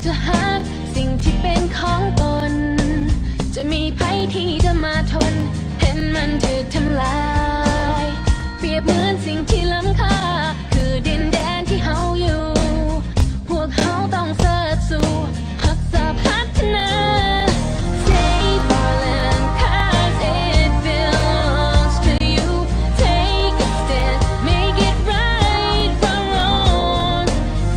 ຈະຫາກສິ່ງທີ່ເປັນຂອງຕົນ ຈະມີໃຜທີ່ຈະມາທົນ ເຫັນມັນຖືກທຳລາຍ ປຽບເໝືອນສິ່ງທີ່ລ້ຳຄ່າ ຄືດິນແດນທີ່ເຮົາຢູ່ ພວກເຮົາຕ້ອງເສີດສູ້ ຮັກສາພັດທະນາ Save our land 'cause it belongs to you. Take a stand, make it right from wrong.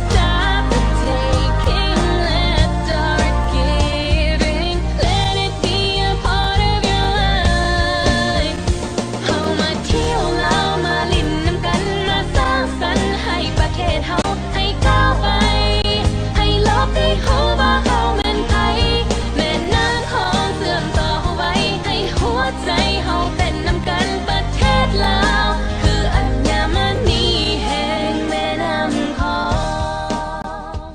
Stop the taking, let's start giving. Let it be a part of your life. ເຮົາມາທ່ຽວລາວ ມາຫຼິ້ນນຳກັນ ມາສ້າງສັນໃຫ້ປະເທດເຮົາ ໃຫ້ກ້າວໄປ ໃຫ້ໂລກໄດ້ຮູ້ວ່າເຮົາແມ່ນໃຜ ແມ່ນ້ຳຂອງເຊື່ອມຕໍ່ເຮົາໄວ້ ໃຫ້ຫົວໃຈເຮົາເຕັ້ນນຳກັນ ປະເທດລາວ ຄືອັນຍາມະນີແຫ່ງແມ່ນ້ຳຂອງ.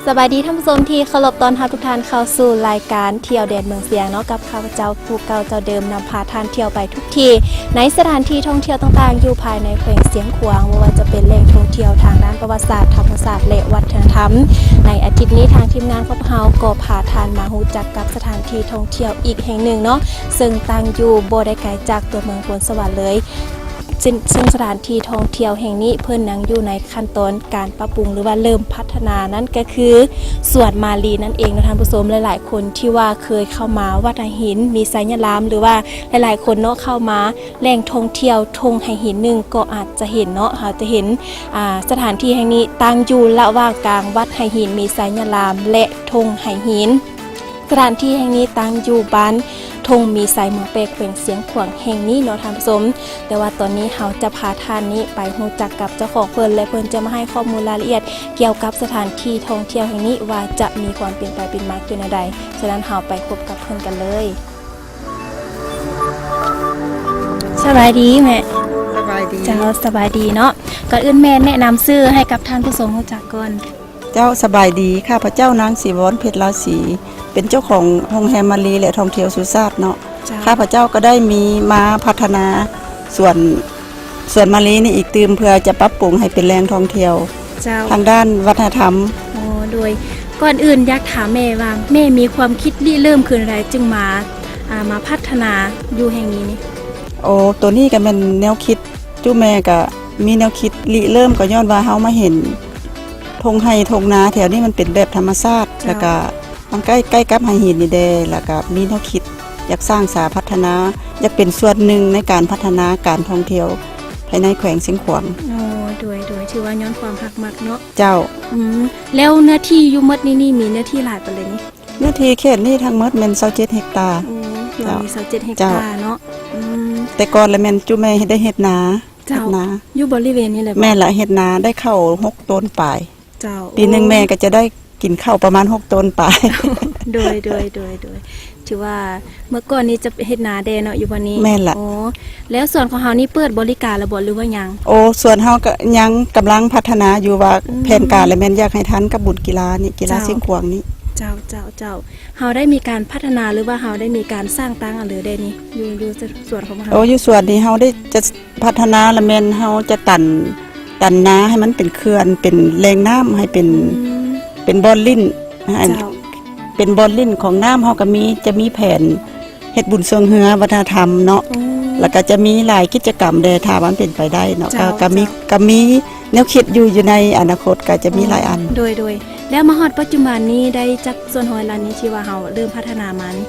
ສະບາຍດີທ່ານຜູ້ຊົມທີ່ເຄົາລົບ, ຕ້ອນຮັບທຸກທ່ານເຂົ້າສູ່ລາຍການທ່ຽວແດນເມືອງຊຽງເນາະ ກັບຂ້າພະເຈົ້າຜູ້ເກົ່າເຈົ້າເດີມ ນຳພາທ່ານທ່ຽວໄປທຸກທີ່ ໃນສະຖານທີ່ທ່ອງທ່ຽວຕ່າງໆ ຢູ່ພາຍໃນແຂວງຊຽງຂວາງ, ບໍ່ວ່າຈະເປັນແຫຼ່ງທ່ອງທ່ຽວທາງດ້ານປະຫວັດສາດ, ທຳມະຊາດ ແລະ ວັດທະນະທຳ. ໃນອາທິດນີ້ ທາງທີມງານຂອງພວກເຮົາກໍພາທ່ານມາຮູ້ຈັກກັບສະຖານທີ່ທ່ອງທ່ຽວອີກແຫ່ງໜຶ່ງເນາະ, ເຊິ່ງຕັ້ງຢູ່ບໍ່ໄດ້ໄກຈາກຕົວເມືອງໂພນສະຫວັນເລີຍ. ເຊິ່ງ ເຊິ່ງສະຖານທີ່ທ່ອງທ່ຽວແຫ່ງນີ້ ເພິ່ນຍັງຢູ່ໃນຂັ້ນຕອນການປັບປຸງ ຫຼືວ່າເລີ່ມພັດທະນາ ນັ້ນກໍຄືສວນມາລີນັ້ນເອງເນາະທ່ານຜູ້ຊົມ. ຫຼາຍໆຄົນທີ່ວ່າເຄີຍເຂົ້າມາວັດໄຫຫີນມີໄຊຍະລາມ ຫຼືວ່າຫຼາຍໆຄົນເນາະ ເຂົ້າມາແຫຼ່ງທ່ອງທ່ຽວທົ່ງໄຫຫີນໜຶ່ງ ກໍອາດຈະເຫັນເນາະ, ເຮົາຈະເຫັນ ອ່າ ສະຖານທີ່ແຫ່ງນີ້ຕັ້ງຢູ່ລະຫວ່າງກາງວັດໄຫຫີນມີໄຊຍະລາມ ແລະ ທົ່ງໄຫຫີນ. ສະຖານທີ່ແຫ່ງນີ້ຕັ້ງຢູ່ບ້ານທົ່ງມີໄຊ ເມືອງແປກ ແຂວງຊຽງຂວາງແຫ່ງນີ້ເນາະທ່ານຜູ້ຊົມ. ແຕ່ວ່າຕອນນີ້ເຮົາຈະພາທ່ານນີ້ໄປຮູ້ຈັກກັບເຈົ້າຂອງເພິ່ນ ແລະ ເພິ່ນຈະມາໃຫ້ຂໍ້ມູນລາຍລະອຽດກ່ຽວກັບສະຖານທີ່ທ່ອງທ່ຽວແຫ່ງນີ້ ວ່າຈະມີຄວາມເປັນໄປເປັນມາຄືແນວໃດ. ສະນັ້ນເຮົາໄປພົບກັບເພິ່ນກັນເລີຍ. ສະບາຍດີແມ່. ສະບາຍດີ. ເຈົ້າ ສະບາຍດີເນາະ. ກ່ອນອື່ນແມ່ແນະນຳຊື່ໃຫ້ກັບທ່ານຜູ້ຊົມຮູ້ຈັກກ່ອນ. ເຈົ້າ ສະບາຍດີ, ຂ້າພະເຈົ້ານາງສີວອນ ເພັດລາສີ ເປັນເຈົ້າຂອງໂຮງແຮມມາລີ ແລະ ທ່ອງທ່ຽວສຸຊາດເນາະ. ເຈົ້າ. ຂ້າພະເຈົ້າກໍໄດ້ມີມາພັດທະນາສວນ ສວນມາລີນີ້ອີກຕື່ມ ເພື່ອຈະປັບປຸງໃຫ້ເປັນແຫຼ່ງທ່ອງທ່ຽວ ເຈົ້າ ທາງດ້ານວັດທະນະທຳ. ອໍ ໂດຍ ກ່ອນອື່ນຢາກຖາມແມ່ວ່າ ແມ່ມີຄວາມຄິດລິເລີ່ມຄືໃດຈຶ່ງມາ ອ່າ ມາພັດທະນາຢູ່ແຫ່ງນີ້ນີ້? ໂອ ໂຕນີ້ກໍແມ່ນແນວຄິດ ຈຸແມ່ກໍມີແນວຄິດລິເລີ່ມ ກໍຍ້ອນວ່າເຮົາມາເຫັນທົ່ງໄຮ່ທົ່ງນາແຖວນີ້ມັນເປັນແບບທຳມະຊາດ ເຈົ້າ ແລ້ວກໍມັນໃກ້ ໃກ້ກັບໄຫຫີນນີ້ແດ່ ແລ້ວກໍມີແນວຄິດຢາກສ້າງສາພັດທະນາ ຢາກເປັນສ່ວນໜຶ່ງໃນການພັດທະນາການທ່ອງທ່ຽວພາຍໃນແຂວງຊຽງຂວາງ. ໂອ້ ໂດຍ ໂດຍ ຖືວ່າຍ້ອນຄວາມຮັກມັກເນາະ. ເຈົ້າ. ອືມ ແລ້ວເນື້ອທີ່ຢູ່ໝົດນີ້ນີ້ ມີເນື້ອທີ່ຫຼາຍປານໃດນີ້? ເນື້ອທີ່ເຂດນີ້ທັງໝົດແມ່ນຊາວເຈັດເຮັກຕາ. ໂອ້ ເຈົ້າ ມີຊາວເຈັດເຮັກຕາເນາະ. ເຈົ້າ. ອືມ ແຕ່ກ່ອນລະແມ່ນຈຸແມ່ເຮັດ ໄດ້ເຮັດນາ. ເຈົ້າ. ເຮັດນາ ຢູ່ບໍລິເວນນີ້ແຫຼະ. ແມ່ນລະ ເຮັດນາໄດ້ເຂົ້າຫົກໂຕນປາຍ. ເຈົ້າ. ປີໜຶ່ງ ໂອ້ ແມ່ກໍຈະໄດ້ກິນເຂົ້າປະມານຫົກໂຕນປາຍ. ໂດຍ ໂດຍ ໂດຍ ໂດຍ ຖືວ່າເມື່ອກ່ອນນີ້ຈະເຮັດນາແດ່ເນາະ ຢູ່ບ່ອນນີ້. ແມ່ນລະ. ໂອ້ ແລ້ວສວນຂອງເຮົານີ້ເປີດບໍລິການແລ້ວບໍ່ ຫຼືວ່າຍັງ? ໂອ້ ສວນເຮົາກໍຍັງກຳລັງພັດທະນາຢູ່ວ່າ ອືມ ແຜນການລະແມ່ນຢາກໃຫ້ທັນກັບບຸນກິລານີ້ ກິລາ ເຈົ້າ ຊຽງຂວາງນີ້. ເຈົ້າ ເຈົ້າ ເຈົ້າ. ເຮົາໄດ້ມີການພັດທະນາ ຫຼືວ່າເຮົາໄດ້ມີການສ້າງຕັ້ງອັນເລີແດ່ນີ້ ຢູ່ ຢູ່ສວນຂອງເຮົາ? ໂອ້ ຢູ່ສວນນີ້ເຮົາໄດ້ຈະພັດທະນາລະແມ່ນເຮົາຈະຕັນ ຕັນນາໃຫ້ມັນເປັນເຂື່ອນ ເປັນແຫຼ່ງນ້ຳ ໃຫ້ເປັນ ອືມ ເປັນບ່ອນຫຼິ້ນ ໃຫ້ ເຈົ້າ ເປັນບ່ອນຫຼິ້ນຂອງນ້ຳ. ເຮົາກໍມີ ຈະມີແຜນເຮັດບຸນຊ່ວງເຮືອ ວັດທະນະທຳເນາະ. ໂອ້ ແລ້ວກໍຈະມີຫຼາຍກິດຈະກຳແດ່ ຖ້າວ່າມັນເປັນໄປໄດ້ເນາະ. ເຈົ້າ ກໍ ກໍມີ ເຈົ້າ ກໍມີແນວຄິດຢູ່ ຢູ່ໃນອະນາຄົດກໍຈະມີ ໂອ້ ຫຼາຍອັນ. ໂດຍ ໂດຍ. ແລ້ວມາຮອດປັດຈຸບັນນີ້ໄດ້ຈັກສ່ວນຮ້ອຍລະນີ້ ທີ່ວ່າເຮົາເລີ່ມພັດທະນາມານີ້?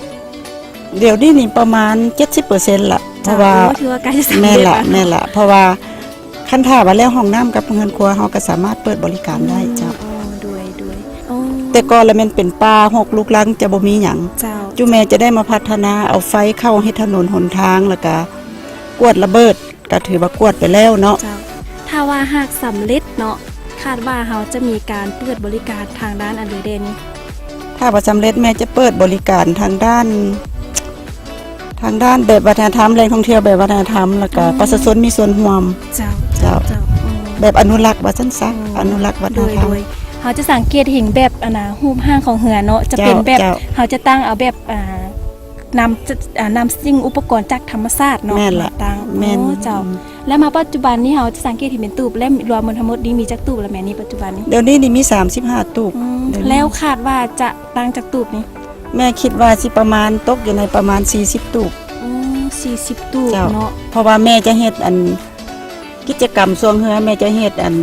ດຽວນີ້ນີ້ປະມານເຈັດສິບເປີເຊັນລະ. ເຈົ້າ. ເພາະວ່າ ໂອ້ ຖືວ່າໃກ້ຈະສຳເລັດ ແມ່ນລະ ແມ່ນລະ. ເພາະວ່າ ຄັນຖ້າວ່າແລ້ວຫ້ອງນ້ຳກັບເຮືອນຄົວ ເຮົາກໍສາມາດເປີດບໍລິການໄດ້ເຈົ້າ. ອໍ ໂດຍ ໂດຍ. ອໍ ແຕ່ກ່ອນລະແມ່ນເປັນປ່າຮົກລຸກລັງ ຈະບໍ່ມີຫຍັງ. ເຈົ້າ. ຈຸແມ່ຈະໄດ້ມາພັດທະນາເອົາໄຟເຂົ້າເຮັດຖະໜົນຫົນທາງ ແລ້ວກະກວດລະເບີດ ກະຖືວ່າກວດໄປແລ້ວເນາະ. ເຈົ້າ. ຖ້າວ່າຫາກສຳເລັດເນາະ ຄາດວ່າເຮົາຈະມີການເປີດບໍລິການທາງດ້ານອັນໃດແດ່ນີ້? ຖ້າວ່າສຳເລັດ ແມ່ຈະເປີດບໍລິການທາງດ້ານ ທາງດ້ານແບບວັດທະນະທຳ ແຫຼ່ງທ່ອງທ່ຽວແບບວັດທະນະທຳ ແລ້ວກະ ອືມ ປະຊາຊົນມີສ່ວນຮ່ວມ. ເຈົ້າ ເຈົ້າ ເຈົ້າ ເຈົ້າ. ອືມ ແບບອະນຸລັກວ່າຊັ້ນຊະ. ອືມ ອະນຸລັກວັດທະນະທຳ. ໂດຍ ໂດຍ. ເຮົາຈະສັງເກດເຫັນແບບ ອັນນ່າ ຮູບຮ່າງຂອງເຮືອເນາະ ຈະເປັນແບບ ເຈົ້າ ເຈົ້າ ເຮົາຈະຕັ້ງເອົາແບບ ອ່າ ນຳ ອ່າ ນຳສິ່ງອຸປະກອນຈາກທຳມະຊາດເນາະ ແມ່ນລະ ມາຕັ້ງ. ແມ່ນ. ໂອ້ ເຈົ້າ. ອືມ ແລ້ວມາປັດຈຸບັນນີ້ ເຮົາຈະສັງເກດເຫັນເປັນຕູບ ແລະ ລວມໝົດທັງໝົດນີ້ມີຈັກຕູບລະແມ່ນີ້ ປັດຈຸບັນນີ້? ດຽວນີ້ນີ້ມີສາມສິບຫ້າຕູບ. ອືມ ດຽວນີ້. ແລ້ວຄາດວ່າຈະຕັ້ງຈັກຕູບນີ້? ແມ່ຄິດວ່າຊິປະມານ ຕົກຢູ່ໃນປະມານສີ່ສິບຕູບ. ໂອ້ ສີ່ສິບຕູບ ເຈົ້າ ເນາະ. ເພາະວ່າແມ່ຈະເຮັດອັນ ກິດຈະກຳຊ່ວງເຮືອ ແມ່ຈະເຮັດອັນ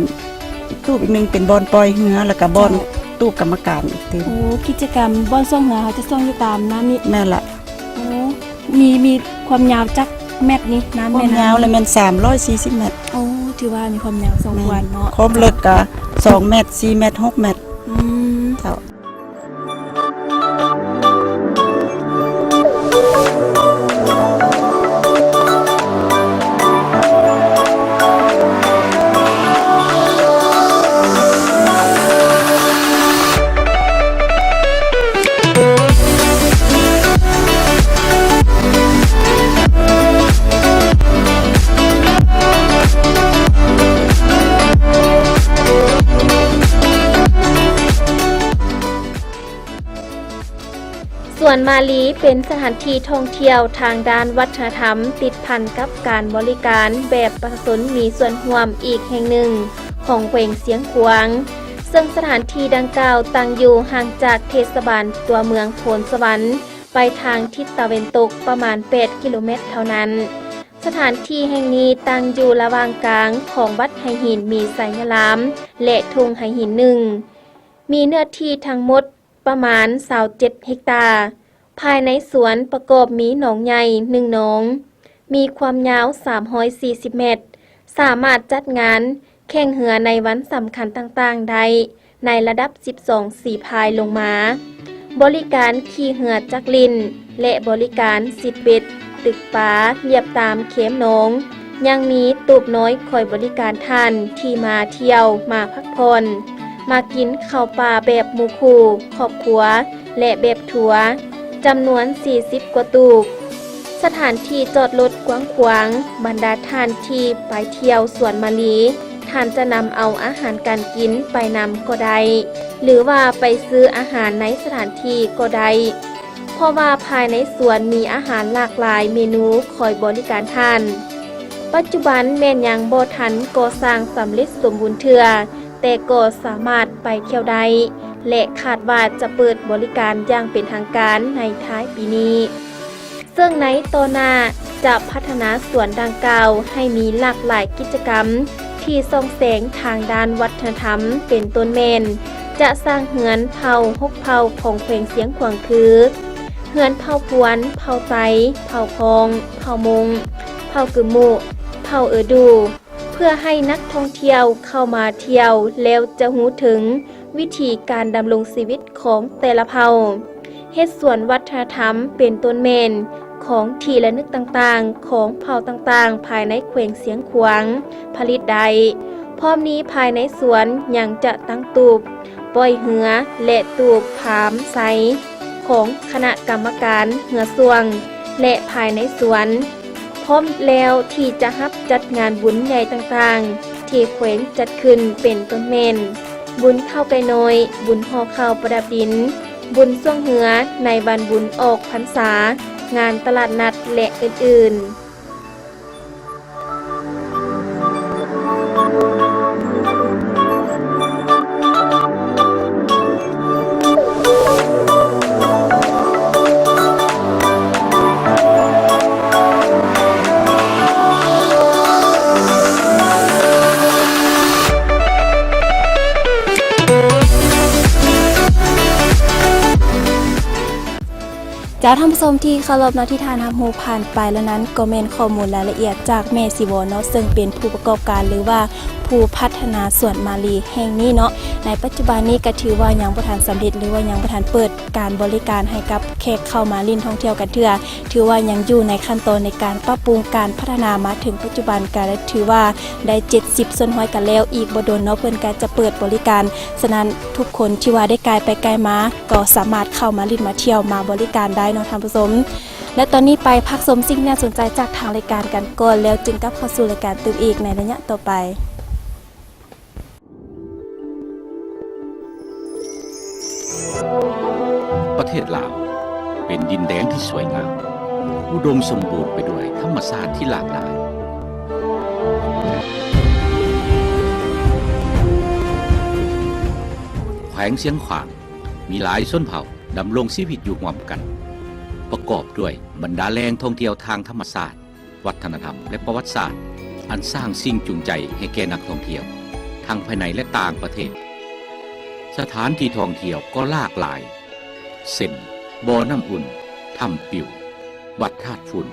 ຕູບອີກໜຶ່ງເປັນບ່ອນປ່ອຍເຮືອ ແລ້ວກະບ່ອນ ເຈົ້າ ຕູບກຳມະການອີກຕື່ມ. ໂອ້ ກິດຈະກຳບ່ອນຊ່ວງເຮືອ ເຮົາຈະຊ່ວງຢູ່ຕາມນ້ຳນີ້. ແມ່ນລະ. ໂອ້ ມີ ມີຄວາມຍາວຈັກແມັດນີ້ ນ້ຳແມ່ນ້ຳ? ຄວາມຍາວລະແມ່ນສາມຮ້ອຍສີ່ສິບແມັດ. ໂອ້ ຖືວ່າມີຄວາມຍາວສົມຄວນເນາະ. ແມ່ນ. ຄວາມເລິກກະສອງແມັດ ສີ່ແມັດ ຫົກແມັດ. ອືມ ເຈົ້າ. ສວນມາລີເປັນສະຖານທີ່ທ່ອງທ່ຽວທາງດ້ານວັດທະນະທຳ ຕິດພັນກັບການບໍລິການແບບປະຊາຊົນມີສ່ວນຮ່ວມອີກແຫ່ງໜຶ່ງຂອງແຂວງຊຽງຂວາງ, ເຊິ່ງສະຖານທີ່ດັ່ງກ່າວຕັ້ງຢູ່ຫ່າງຈາກເທດສະບານຕົວເມືອງໂພນສະຫວັນໄປທາງທິດຕາເວັນຕົກປະມານແປດກິໂລແມັດເທົ່ານັ້ນ. ສະຖານທີ່ແຫ່ງນີ້ຕັ້ງຢູ່ລະຫວ່າງກາງຂອງວັດໄຫຫີນມີໄຊຍະລາມ ແລະ ທົ່ງໄຫຫີນໜຶ່ງ. ມີເນື້ອທີ່ທັງໝົດປະມານຊາວເຈັດເຮັກຕາ. ພາຍໃນສວນປະກອບມີໜອງໃຫຍ່ໜຶ່ງໜອງ, ມີຄວາມຍາວສາມຮ້ອຍສີ່ສິບແມັດ, ສາມາດຈັດງານແຂ່ງເຮືອໃນວັນສຳຄັນຕ່າງໆໄດ້ໃນລະດັບສິບສອງສີພາຍລົງມາ. ບໍລິການຂີ່ເຮືອຈັກຫຼິ້ນ ແລະ ບໍລິການຊິດເບັດ, ຕຶກປາ, ລຽບຕາມແຄມໜອງ. ຍັງມີຕູບນ້ອຍຄອຍບໍລິການທ່ານທີ່ມາທ່ຽວ, ມາພັກຜ່ອນ, ມາກິນເຂົ້າປ່າແບບໝູ່ຄູ່, ຄອບຄົວ ແລະ ແບບທົວ, ຈຳນວນສີ່ສິບກວ່າຕູບ. ສະຖານທີ່ຈອດລົດກວ້າງຂວາງ, ບັນດາທ່ານທີ່ໄປທ່ຽວສວນມາລີ, ທ່ານຈະນຳເອົາອາຫານການກິນໄປນຳກໍໄດ້ ຫຼືວ່າໄປຊື້ອາຫານໃນສະຖານທີ່ກໍໄດ້. ເພາະວ່າພາຍໃນສວນມີອາຫານຫຼາກຫຼາຍເມນູຄອຍບໍລິການທ່ານ. ປັດຈຸບັນແມ່ນຍັງບໍ່ທັນກໍ່ສ້າງສຳເລັດສົມບູນເທື່ອ, ແຕ່ກໍສາມາດໄປທ່ຽວໄດ້ ແລະ ຄາດວ່າຈະເປີດບໍລິການຢ່າງເປັນທາງການໃນທ້າຍປີນີ້. ເຊິ່ງໃນຕໍ່ໜ້າຈະພັດທະນາສວນດັ່ງກ່າວໃຫ້ມີຫຼາກຫຼາຍກິດຈະກຳທີ່ສ່ອງແສງທາງດ້ານວັດທະນະທຳ ເປັນຕົ້ນແມ່ນ ຈະສ້າງເຮືອນເຜົ່າຫົກເຜົ່າຂອງແຂວງຊຽງຂວາງຄື ເຮືອນເຜົ່າພວນ, ເຜົ່າໄຕ, ເຜົ່າຄອງ, ເຜົ່າມົ້ງ, ເຜົ່າກຶມມຸ, ເຜົ່າເອີດູ ເພື່ອໃຫ້ນັກທ່ອງທ່ຽວເຂົ້າມາທ່ຽວແລ້ວຈະຮູ້ເຖິງວິຖີການດຳລົງຊີວິດຂອງແຕ່ລະເຜົ່າ. ເຮັດສວນວັດທະນະທຳເປັນຕົ້ນແມ່ນຂອງທີ່ລະນຶກຕ່າງໆຂອງເຜົ່າຕ່າງໆພາຍໃນແຂວງຊຽງຂວາງຜະລິດໄດ້. ພ້ອມນີ້ພາຍໃນສວນຍັງຈະຕັ້ງຕູບ ປ່ອຍເຮືອ ແລະ ຕູບພາມໄຊຂອງຄະນະກຳມະການເຮືອຊ່ວງ ແລະ ພາຍໃນສວນ ພ້ອມແລ້ວທີ່ຈະຮັບຈັດງານບຸນໃຫຍ່ຕ່າງໆທີ່ແຂວງຈັດຂຶ້ນ ເປັນຕົ້ນແມ່ນ ບຸນເຂົ້າໄກ່ນ້ອຍ, ບຸນຫໍ່ເຂົ້າປະດັບດິນ, ບຸນຊ່ວງເຮືອໃນວັນບຸນອອກພັນສາ, ງານຕະຫຼາດນັດ ແລະ ອື່ນໆ. ເຈົ້າ ທ່ານ ຜູ້ຊົມທີ່ເຄົາລົບເນາະ, ທີ່ທ່ານຮັບຮູ້ຜ່ານໄປແລ້ວນັ້ນ ກໍແມ່ນຂໍ້ມູນລາຍລະອຽດຈາກແມ່ສີວອນເນາະ, ເຊິ່ງເປັນຜູ້ປະກອບການ ຫຼືວ່າຜູ້ພັດທະນາສວນມາລີແຫ່ງນີ້ເນາະ. ໃນປັດຈຸບັນນີ້ກໍຖືວ່າຍັງບໍ່ທັນສຳເລັດ ຫຼືວ່າຍັງບໍ່ທັນເປີດການບໍລິການໃຫ້ກັບແຂກເຂົ້າມາຫຼິ້ນທ່ອງທ່ຽວກັນເທື່ອ. ຖືວ່າຍັງຢູ່ໃນຂັ້ນຕອນໃນການປັບປຸງການພັດທະນາ. ມາເຖິງປັດຈຸບັນກໍຖືວ່າໄດ້ເຈັດສິບສ່ວນຮ້ອຍກັນແລ້ວ, ອີກບໍ່ດົນເນາະ ເພິ່ນກໍຈະເປີດບໍລິການ. ສະນັ້ນ ທຸກຄົນທີ່ວ່າໄດ້ກາຍໄປກາຍມາ ກໍສາມາດເຂົ້າມາຫຼິ້ນມາທ່ຽວມາບໍລິການໄດ້ເນາະທ່ານຜູ້ຊົມ. ແລະ ຕອນນີ້ໄປພັກຊົມສິ່ງທີ່ໜ້າສົນໃຈຈາກທາງລາຍການກັນກ່ອນ ແລ້ວຈຶ່ງກັບເຂົ້າສູ່ລາຍການຕື່ມອີກໃນໄລຍະຕໍ່ໄປ. ປະເທດລາວເປັນດິນແດນທີ່ສວຍງາມ, ອຸດົມສົມບູນໄປດ້ວຍທຳມະຊາດທີ່ຫຼາກຫຼາຍ. ແຂວງຊຽງຂວາງມີຫຼາຍຊົນເຜົ່າດຳລົງຊີວິດຢູ່ຮ່ວມກັນ, ປະກອບດ້ວຍບັນດາແຫຼ່ງທ່ອງທ່ຽວທາງທຳມະຊາດ, ວັດທະນະທຳ ແລະ ປະຫວັດສາດ ອັນສ້າງສິ່ງຈູງໃຈໃຫ້ແກ່ນັກທ່ອງທ່ຽວ ທັງພາຍໃນ ແລະ ຕ່າງປະເທດ. ສະຖານທີ່ທ່ອງທ່ຽວກໍຫຼາກຫຼາຍ ເຊັ່ນ ບໍ່ນ້ຳອຸ່ນ, ຖ້ຳປິວ, ວັດທາດຝຸ່ນ,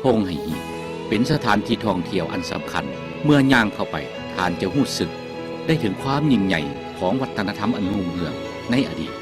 ທົ່ງໄຫຫີນ ເປັນສະຖານທີ່ທ່ອງທ່ຽວອັນສຳຄັນ. ເມື່ອຍ່າງເຂົ້າໄປ, ທ່ານຈະຮູ້ສຶກໄດ້ເຖິງຄວາມຍິ່ງໃຫຍ່ຂອງວັດທະນະທຳອັນຮຸ່ງເຮືອງໃນອະດີດ.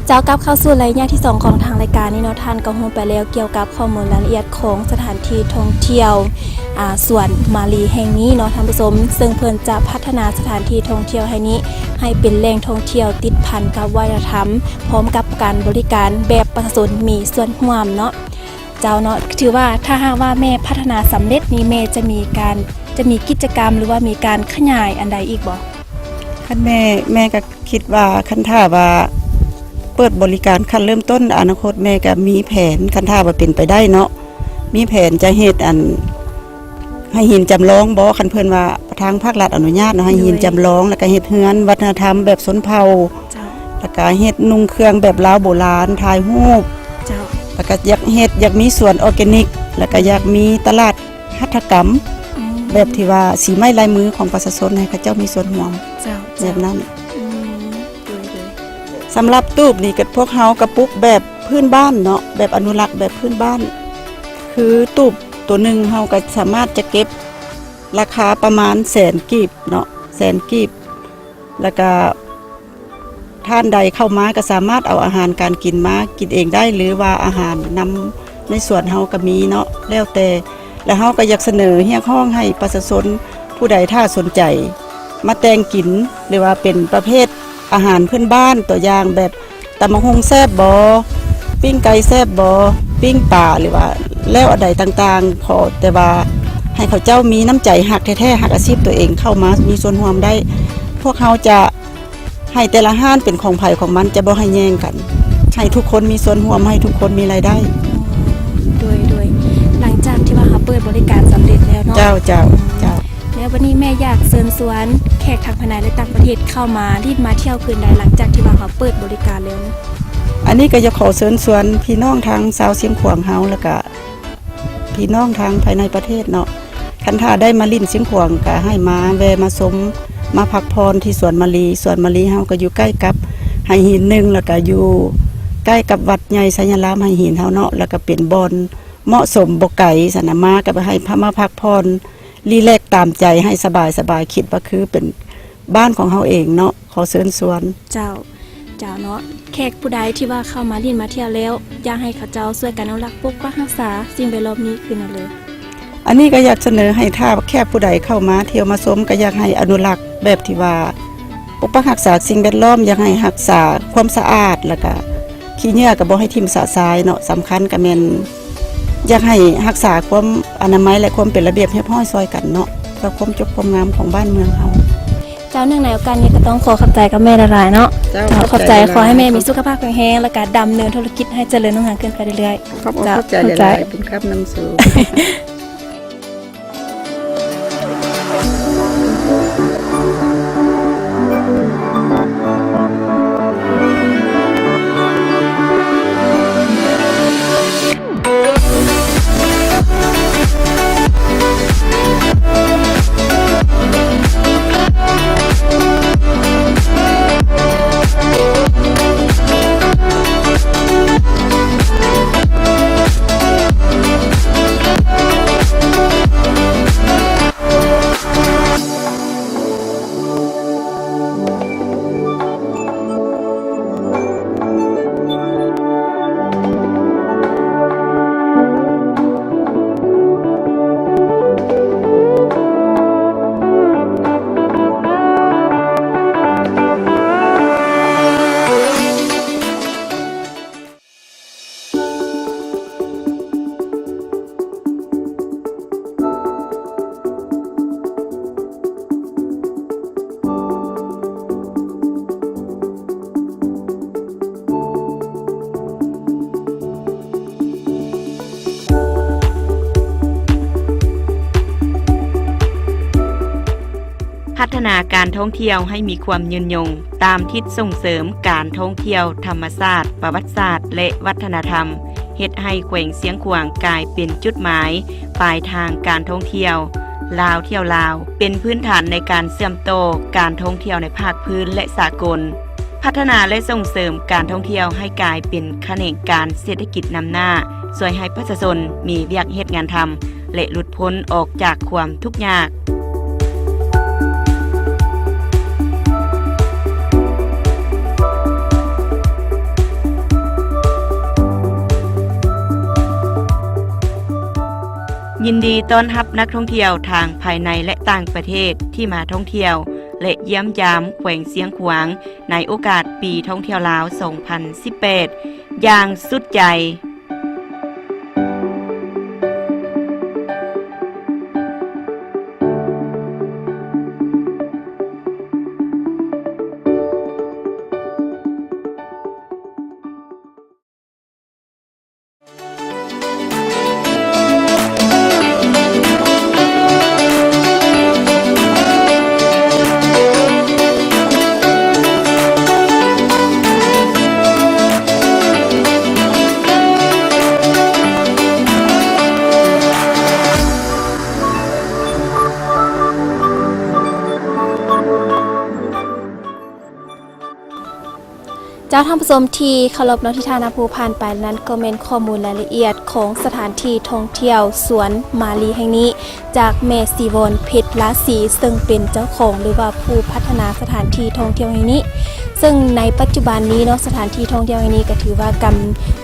ເຈົ້າ, ກັບເຂົ້າສູ່ໄລຍະທີສອງຂອງທາງລາຍການນີ້ເນາະ, ທ່ານກໍຮູ້ໄປແລ້ວກ່ຽວກັບຂໍ້ມູນລາຍລະອຽດຂອງສະຖານທີ່ທ່ອງທ່ຽວ ອາ ສວນມາລີແຫ່ງນີ້ເນາະທ່ານຜູ້ຊົມ, ເຊິ່ງເພິ່ນຈະພັດທະນາສະຖານທີ່ທ່ອງທ່ຽວແຫ່ງນີ້ໃຫ້ເປັນແຫຼ່ງທ່ອງທ່ຽວຕິດພັນກັບວັດທະນະທຳ ພ້ອມກັບການບໍລິການແບບປະຊາຊົນມີສ່ວນຮ່ວມເນາະ. ເຈົ້າເນາະ, ຖືວ່າຖ້າຫາກວ່າແມ່ພັດທະນາສຳເລັດນີ້ ແມ່ຈະມີການ ຈະມີກິດຈະກຳ ຫຼືວ່າມີການຂະຫຍາຍອັນໃດອີກບໍ່? ຄັນແມ່ ແມ່ກໍຄິດວ່າ ຄັນຖ້າວ່າເປີດບໍລິການຂັ້ນເລີ່ມຕົ້ນ ອະນາຄົດແມ່ກໍມີແຜນ, ຄັນຖ້າວ່າເປັນໄປໄດ້ເນາະ ມີແຜນຈະເຮັດອັນ ໄຫຫີນຈຳລອງບໍ ຄັນເພິ່ນວ່າທາງພາກລັດອະນຸຍາດເນາະ ໄຫຫີນຈຳລອງ ແລ້ວກໍເຮັດເຮືອນວັດທະນະທຳແບບຊົນເຜົ່າ ເຈົ້າ ແລ້ວກໍເຮັດນຸ່ງເຄື່ອງແບບລາວໂບລານ ຖ່າຍຮູບ ເຈົ້າ ແລ້ວກໍຢາກເຮັດ ຢາກມີສວນອໍແກນິກ ແລ້ວກໍຢາກມີຕະຫຼາດຫັດຖະກຳ ອືມ ແບບທີ່ວ່າສີໄມ້ລາຍມືຂອງປະຊາຊົນ ໃຫ້ເຂົາເຈົ້າມີສ່ວນຮ່ວມ ເຈົ້າ ແບບນັ້ນ ອືມ ໂດຍ ໂດຍ ສຳລັບຕູບນີ້ກໍ ພວກເຮົາກໍປຸກແບບພື້ນບ້ານເນາະ ແບບອະນຸລັກແບບພື້ນບ້ານ ຄືຕູບໂຕໜຶ່ງເຮົາກໍສາມາດຈະເກັບລາຄາປະມານແສນກີບເນາະ ແສນກີບ ແລ້ວກໍທ່ານໃດເຂົ້າມາກໍສາມາດເອົາອາຫານການກິນມາກິນເອງໄດ້ ຫຼືວ່າອາຫານນຳໃນສວນເຮົາກໍມີເນາະ ແລ້ວແຕ່ ແລະ ເຮົາກໍຢາກສະເໜີຮຽກຮ້ອງໃຫ້ປະຊາຊົນຜູ້ໃດຖ້າສົນໃຈມາແຕ່ງກິນ ຫຼືວ່າເປັນປະເພດອາຫານພື້ນບ້ານ ຕົວຢ່າງແບບ ຕຳບັກຫຸ່ງແຊບບໍ? ປີ້ງໄກ່ແຊບບໍ? ປີ້ງປາ ຫຼືວ່າແລ້ວອັນໃດຕ່າງໆ ຂໍແຕ່ວ່າ ໃຫ້ເຂົາເຈົ້າມີນ້ຳໃຈຮັກແທ້ໆ ຮັກອາຊີບຕົວເອງ ເຂົ້າມາມີສ່ວນຮ່ວມໄດ້. ພວກເຮົາຈະໃຫ້ແຕ່ລະຮ້ານເປັນຂອງໃຜຂອງມັນ ຈະບໍ່ໃຫ້ແຍ່ງກັນ ໃຫ້ທຸກຄົນມີສ່ວນຮ່ວມ ໃຫ້ທຸກຄົນມີລາຍໄດ້. ໂດຍ ໂດຍ ຫຼັງຈາກທີ່ວ່າເຮົາເປີດບໍລິການສຳເລັດແລ້ວເນາະ. ເຈົ້າ ເຈົ້າ ເຈົ້າ. ແລ້ວບັດນີ້ແມ່ຢາກເຊີນຊວນແຂກທັງພາຍໃນ ແລະ ຕ່າງປະເທດເຂົ້າມາຫຼິ້ນມາທ່ຽວຄືນໃດ ຫຼັງຈາກທີ່ວ່າເຮົາເປີດບໍລິການແລ້ວ? ອັນນີ້ກໍຢາກຂໍເຊີນຊວນພີ່ນ້ອງທາງຊາວຊຽງຂວາງເຮົາ ແລ້ວກະ ພີ່ນ້ອງທາງພາຍໃນປະເທດເນາະ, ຄັນຖ້າໄດ້ມາຫຼິ້ນຊຽງຂວາງ ກະໃຫ້ມາແວ່ມາຊົມ ມາພັກຜ່ອນທີ່ສວນມາລີ. ສວນມາລີເຮົາກະຢູ່ໃກ້ກັບໄຫຫີນໜຶ່ງ ແລ້ວກະຢູ່ໃກ້ກັບວັດໃຫຍ່ໄຊຍະລາມໄຫຫີນເຮົາເນາະ, ແລ້ວກະເປັນບ່ອນເໝາະສົມບໍ່ໄກຊັ້ນນະ, ມາກະໃຫ້ມາພັກຜ່ອນ ຣີແລັກຕາມໃຈ ໃຫ້ສະບາຍໆ ຄິດວ່າຄືເປັນບ້ານຂອງເຮົາເອງເນາະ. ຂໍເຊີນຊວນ. ເຈົ້າ. ເຈົ້າເນາະ, ແຂກຜູ້ໃດທີ່ວ່າເຂົ້າມາຫຼິ້ນມາທ່ຽວແລ້ວ ຢາກໃຫ້ເຂົາເຈົ້າຊ່ວຍກັນອະນຸລັກປົກປັກຮັກສາສິ່ງແວດລ້ອມນີ້ຄືນນັ້ນເລີຍ. ອັນນີ້ກໍຢາກສະເໜີໃຫ້ ຖ້າແຂກຜູ້ໃດເຂົ້າມາທ່ຽວມາຊົມ ກໍຢາກໃຫ້ອະນຸລັກແບບທີ່ວ່າປົກປັກຮັກສາສິ່ງແວດລ້ອມ, ຢາກໃຫ້ຮັກສາຄວາມສະອາດ ແລ້ວກະຂີ້ເຫຍື້ອກໍບໍ່ໃຫ້ຖິ້ມຊະຊາຍເນາະ. ສຳຄັນກໍແມ່ນຢາກໃຫ້ຮັກສາຄວາມອະນາໄມ ແລະ ຄວາມເປັນລະບຽບຮຽບຮ້ອຍຊ່ອຍກັນເນາະ ເພື່ອຄວາມຈົບຄວາມງາມຂອງບ້ານເມືອງເຮົາ. ເຈົ້າ, ເນື່ອງໃນໂອກາດນີ້ກໍຕ້ອງຂໍຂອບໃຈກັບແມ່ຫຼາຍໆເນາະ. ເຈົ້າ, ເຈົ້າ, ຂອບໃຈ. ຂອບໃຈຫຼາຍໆ. ຂໍໃຫ້ແມ່ມີສຸຂະພາບແຂງແຮງ ແລ້ວກໍດຳເນີນທຸລະກິດໃຫ້ຈະເລີນຮຸ່ງເຮືອງຂຶ້ນໄປເລື້ອຍໆ. ຂອບອົກຂອບໃຈຫຼາຍໆ. ເຈົ້າ, ບຸນຄຳນຳສູງ. ພັດທະນາການທ່ອງທ່ຽວໃຫ້ມີຄວາມຍືນຍົງ ຕາມທິດສົ່ງເສີມການທ່ອງທ່ຽວທຳມະຊາດ, ປະຫວັດສາດ ແລະ ວັດທະນະທຳ, ເຮັດໃຫ້ແຂວງຊຽງຂວາງກາຍເປັນຈຸດໝາຍປາຍທາງການທ່ອງທ່ຽວ ລາວທ່ຽວລາວ ເປັນພື້ນຖານໃນການເຊື່ອມຕໍ່ການທ່ອງທ່ຽວໃນພາກພື້ນ ແລະ ສາກົນ. ພັດທະນາ ແລະ ສົ່ງເສີມການທ່ອງທ່ຽວໃຫ້ກາຍເປັນຂະແໜງການເສດຖະກິດນຳໜ້າ, ຊ່ວຍໃຫ້ປະຊາຊົນມີວຽກເຮັດງານທຳ ແລະ ຫຼຸດພົ້ນອອກຈາກຄວາມທຸກຍາກ. ຍິນດີຕ້ອນຮັບນັກທ່ອງທ່ຽວທາງພາຍໃນ ແລະ ຕ່າງປະເທດທີ່ມາທ່ອງທ່ຽວ ແລະ ຢ້ຽມຢາມແຂວງຊຽງຂວາງ ໃນໂອກາດປີທ່ອງທ່ຽວລາວ ສອງພັນສິບແປດ ຢ່າງສຸດໃຈ. ເຈົ້າ, ທ່ານຜູ້ຊົມທີ່ເຄົາລົບເນາະ, ທີ່ທ່ານຜູ້ຜ່ານໄປນັ້ນກໍແມ່ນຂໍ້ມູນລາຍລະອຽດຂອງສະຖານທີ່ທ່ອງທ່ຽວສວນມາລີແຫ່ງນີ້ ຈາກແມ່ສີວອນ ເພັດລາສີ ເຊິ່ງເປັນເຈົ້າຂອງ ຫຼືວ່າຜູ້ພັດທະນາສະຖານທີ່ທ່ອງທ່ຽວແຫ່ງນີ້. ເຊິ່ງໃນປັດຈຸບັນນີ້ເນາະ, ສະຖານທີ່ທ່ອງທ່ຽວແຫ່ງນີ້ກໍຖືວ່າກຳ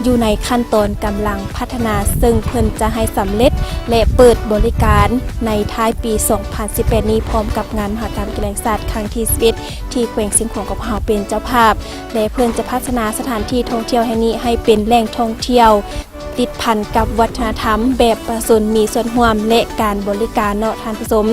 ຢູ່ໃນຂັ້ນຕອນກຳລັງພັດທະນາ, ເຊິ່ງເພິ່ນຈະໃຫ້ສຳເລັດ ແລະ ເປີດບໍລິການໃນທ້າຍປີສອງພັນສິບແປດນີ້ ພ້ອມກັບງານມະຫະກຳກິລາແຫ່ງຊາດຄັ້ງທີສິບເອັດ ທີ່ແຂວງຊຽງຂວາງຂອງພວກເຮົາເປັນເຈົ້າພາບ ແລະ ເພິ່ນຈະພັດທະນາສະຖານທີ່ທ່ອງທ່ຽວແຫ່ງນີ້ໃຫ້ເປັນແຫຼ່ງທ່ອງທ່ຽວ ຕິດພັນກັບວັດທະນະທຳແບບປະຊາຊົນມີສ່ວນຮ່ວມ ແລະ ການບໍລິການເນາະທ່ານຜູ້ຊົມ.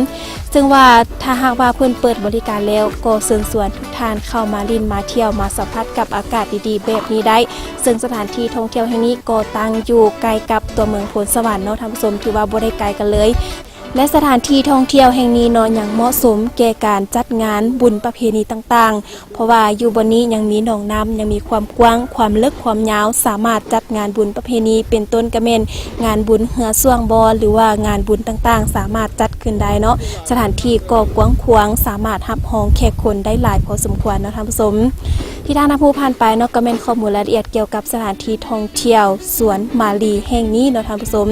ເຊິ່ງວ່າຖ້າຫາກວ່າເພິ່ນເປີດບໍລິການແລ້ວ ກໍເຊີນຊວນທຸກທ່ານເຂົ້າມາຫຼິ້ນມາທ່ຽວ ມາສຳຜັດກັບອາກາດດີໆແບບນີ້ໄດ້. ເຊິ່ງສະຖານທີ່ທ່ອງທ່ຽວແຫ່ງນີ້ກໍຕັ້ງຢູ່ໃກ້ກັບຕົວເມືອງໂພນສະຫວັນເນາະທ່ານຜູ້ຊົມ ຖືວ່າບໍ່ໄດ້ໄກກັນເລີຍ. ແລະ ສະຖານທີ່ທ່ອງທ່ຽວແຫ່ງນີ້ເນາະ ຍັງເໝາະສົມແກ່ການຈັດງານບຸນປະເພນີຕ່າງໆ ເພາະວ່າຢູ່ບ່ອນນີ້ຍັງມີໜອງນ້ຳ ຍັງມີຄວາມກວ້າງ ຄວາມເລິກ ຄວາມຍາວ ສາມາດຈັດງານບຸນປະເພນີ ເປັນຕົ້ນກະແມ່ນງານບຸນເຮືອຊ່ວງບໍ ຫຼືວ່າງານບຸນຕ່າງໆ ສາມາດຈັດຂຶ້ນໄດ້ເນາະ. ສະຖານທີ່ກໍກວ້າງຂວາງ ສາມາດຮັບຮອງແຂກຄົນໄດ້ຫຼາຍພໍສົມຄວນເນາະທ່ານຜູ້ຊົມ. ທີ່ທ່ານຜູ້ຜ່ານໄປເນາະ ກໍແມ່ນຂໍ້ມູນລາຍລະອຽດກ່ຽວກັບສະຖານທີ່ທ່ອງທ່ຽວສວນມາລີແຫ່ງນີ້ເນາະທ່ານຜູ້ຊົມ.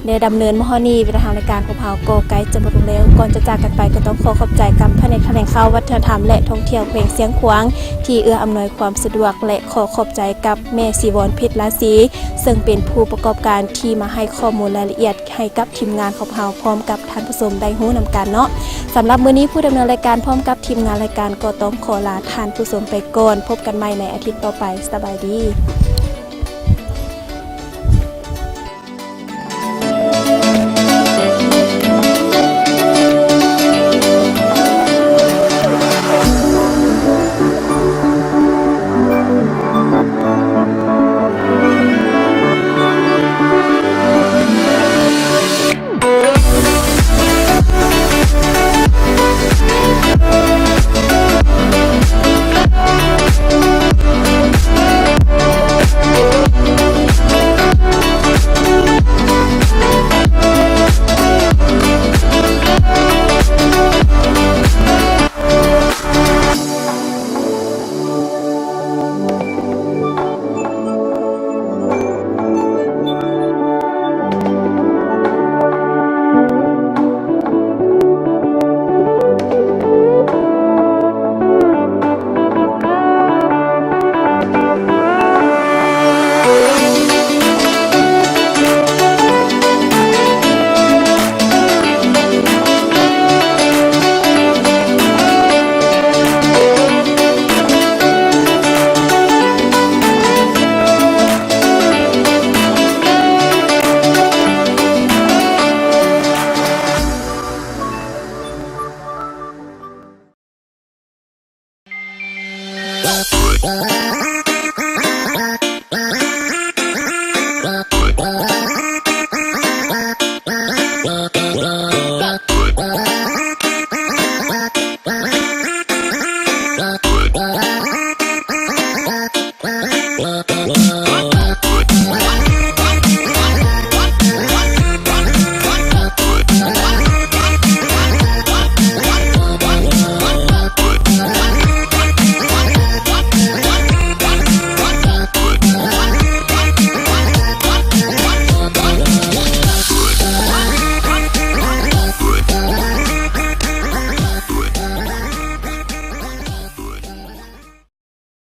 ໄດ້ດຳເນີນມາຮອດນີ້ ເວລາທາງລາຍການຂອງເຮົາກໍໃກ້ຈະໝົດລົງແລ້ວ. ກ່ອນຈະຈາກກັນໄປ ກໍຕ້ອງຂໍຂອບໃຈກັບພະແນກຖະແຫຼງຂ່າວ ວັດທະນະທຳ ແລະ ທ່ອງທ່ຽວແຂວງຊຽງຂວາງ ທີ່ເອື້ອອຳນວຍຄວາມສະດວກ ແລະ ຂໍຂອບໃຈກັບແມ່ສີວອນ ເພັດລາສີ ເຊິ່ງເປັນຜູ້ປະກອບການທີ່ມາໃຫ້ຂໍ້ມູນລາຍລະອຽດໃຫ້ກັບທີມງານຂອງເຮົາ ພ້ອມກັບທ່ານຜູ້ຊົມໄດ້ຮູ້ນຳກັນເນາະ. ສຳລັບມື້ນີ້ ຜູ້ດຳເນີນລາຍການພ້ອມກັບທີມງານລາຍການ ກໍຕ້ອງຂໍລາທ່ານຜູ້ຊົມໄປກ່ອນ. ພົບກັນໃໝ່ໃນອາທິດຕໍ່ໄປ. ສະບາຍດີ.